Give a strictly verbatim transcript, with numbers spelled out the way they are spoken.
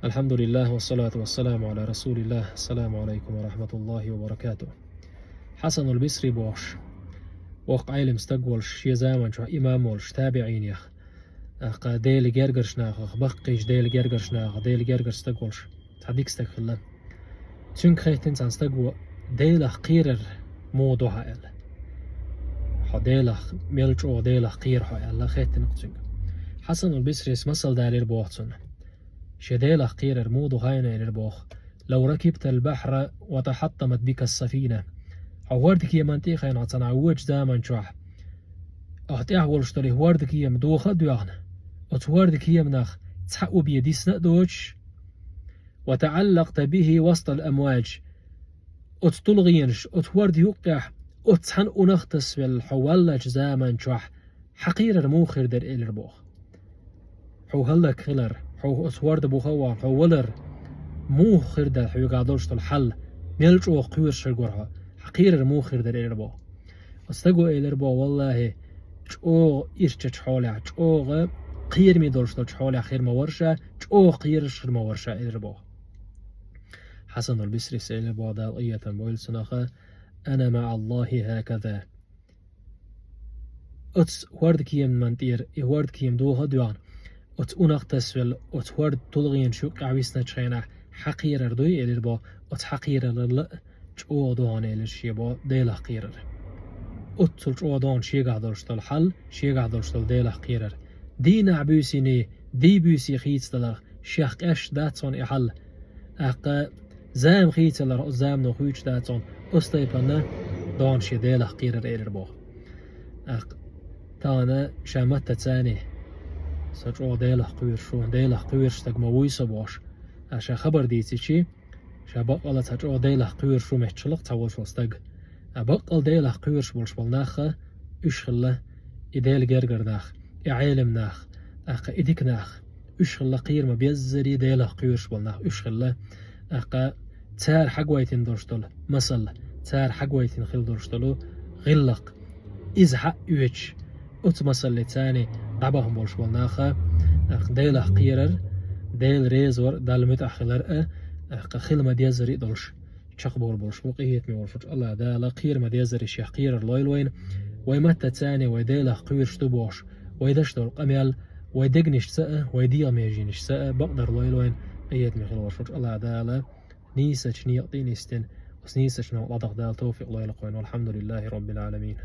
الحمد لله والصلاة والسلام على رسول الله. السلام عليكم ورحمة الله وبركاته. Хьасанул Бисри бохуш, воккха Ӏелам стаг волуш, шен заман чохь имам волуш, табиӀинех, тӀаккха Делан гергарчу нахах, баккхийчу Делан гергарчу нахах, Делан гергарчу стаг волуш, цхьа дика стаг хилла. Цуьнга хаьттина цхьана стаго: «Делах кхерар муха ду хьан?» — аьлла. «Хьо Делах, мел чӀогӀа Делах кхера хьо?» — аьлла, хаьттина цуьнга. Хьасанул Бисрис масал далийра боху цунна. Шен Делах кхерар муха ду хьайна, элира боху: «لو ركبت البحر وتحطمت بك السفينة». Хьо хӀордкеман тӀе а хиъна, цхьана вочу заман чохь, ахь тӀехь волуш долу хӀордкема доха а доьгӀна, оцу хӀордкеманах цхьа убе дисна а доцуш, «وتعلقت به وسط الأمواج». Оцу тулгӀенаш, оцу хӀорда юккъехь, оцу цхьана унах тасавелла хьо валлачу заман чохь, хьан кхерар муха хир дара, элира боху. Хьо хӀаллак хилар, хьо оцу хӀорда буха а вахана, хьо валар муха хир дара, хьоьгахь долуш долу хьал, мел чӀогӀа кхоьруш хир вара хьо, хьан кхерар муха хир дара, элира боху. Оцу стаго элира боху: «Валлахи, чӀогӀа ирчачу хьолехь, чӀогӀа кхераме долуш долчу хьолехь хир ма вара ша, чӀогӀа кхераш хир ма вара ша», — элира боху. Хьасанул Бисрис элира боху, Дала къинхетам бойла цунах: «أنا مع الله هكذا». Оцу хӀордкеман тӀера, и хӀордкема доха а доьгӀна, оцу унах тасавелла, оцу хӀорда тулгӀенаш юккъехь висначу хенахь хьан кхерар дуй, элира боху, оцу хьан кхерарал а чӀогӀа ду хьуна, элира шен боху, Делах кхерар. Оццул чӀогӀа ду хьуна шегахь долуш долу хьал, шегахь долуш долу Делах кхерар. Дийнахь буьйсанний, дий буьйсий хийцадаларх, шех къаьсташ дац хьуна и хьал. ТӀаккха зама хийцаларх, оцу замано хуьйцуш дац хьуна, оцу тайпана ду хьуна шен Делах кхерар, элира боху. ТӀаккха тахана ша маттаца а: «Со чӀогӀа Делах кхоьруш ву, Делах кхоьруш стаг ма вуй со», — бохуш, а ша хабар дийцичи, ша баккъала цхьа чӀогӀа Делах кхоьруш ву моьттуш хилла цхьа волуш волу стаг. А баккъала Делах кхоьруш болуш болу нах а, уьш хилла и Делан гергара нах, и Ӏелам нах, тӀаккха и дика нах. Уьш хилла кхерама беззарий Делах кхоьруш болу нах, уьш хилла. ТӀаккха цара хьагойтина долуш долу масал, цара хьагойтина хила долуш долу гӀиллакх, иза хьаоьцуш, оцу масаллица а дӀабахана болуш болу нах а, тӀаккха Делах кхерар, Дела реза вар, Далла муьтӀахь хилар а, тӀаккха хила ма деззарий долуш, чекхбовла болуш бу къинхетаме волуш волчу АллахӀ Дала. Кхера ма деззарий шех кхерар лойла вайна. Вай маттаца а вай Делах кхоьруш ду бохуш, вай деш долу къамел вай дегнашца а, вай дегӀан меженашца а бакъдар лойла вайна, къинхетаме хила волуш волчу АллахӀ Дала нийсачу некъа тӀе а нисдина, оцу нийсачу некъа ладахь Дала товфикъ лойла вайна. Валхьамдулиллахи Роббил Ӏаламин.